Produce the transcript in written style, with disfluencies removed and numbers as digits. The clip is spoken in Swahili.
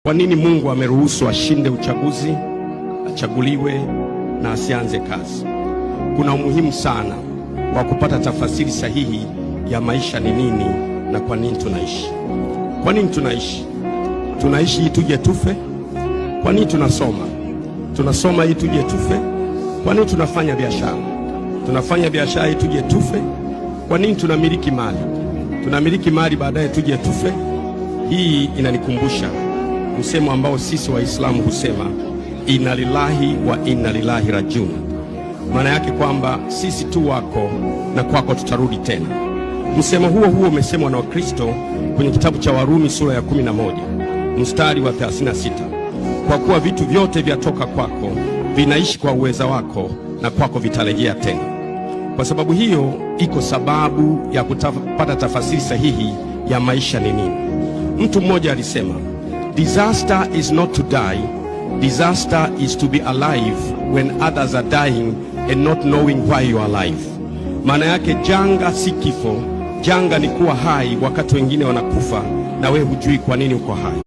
Kwa nini Mungu ameruhusu ashinde uchaguzi, achaguliwe na asianze kazi? Kuna umuhimu sana wa kupata tafasiri sahihi ya maisha ni nini na kwa nini tunaishi. Kwa nini tunaishi? Tunaishi ili tuje tufe? Kwa nini tunasoma? Tunasoma ili tuje tufe? Kwa nini tunafanya biashara? Tunafanya biashara ili tuje tufe? Kwa nini tunamiliki mali? Tunamiliki mali baadaye tuje tufe? Hii inanikumbusha msemo ambao sisi Waislamu husema inna lillahi wa inna ilaihi rajiun. Maana yake kwamba sisi tu wako na kwako tutarudi tena. Msemo huo huo umesemwa na Wakristo kwenye kitabu cha Warumi sura ya 11 mstari wa 36, kwa kuwa vitu vyote vyatoka kwako, vinaishi kwa uweza wako, na kwako vitarejea tena. Kwa sababu hiyo, iko sababu ya kupata tafasiri sahihi ya maisha ni nini. Mtu mmoja alisema, "Disaster is not to die, disaster is to be alive when others are dying and not knowing why you are alive." Maana yake janga si kifo, janga ni kuwa hai wakati wengine wanakufa na wewe hujui kwa nini uko hai.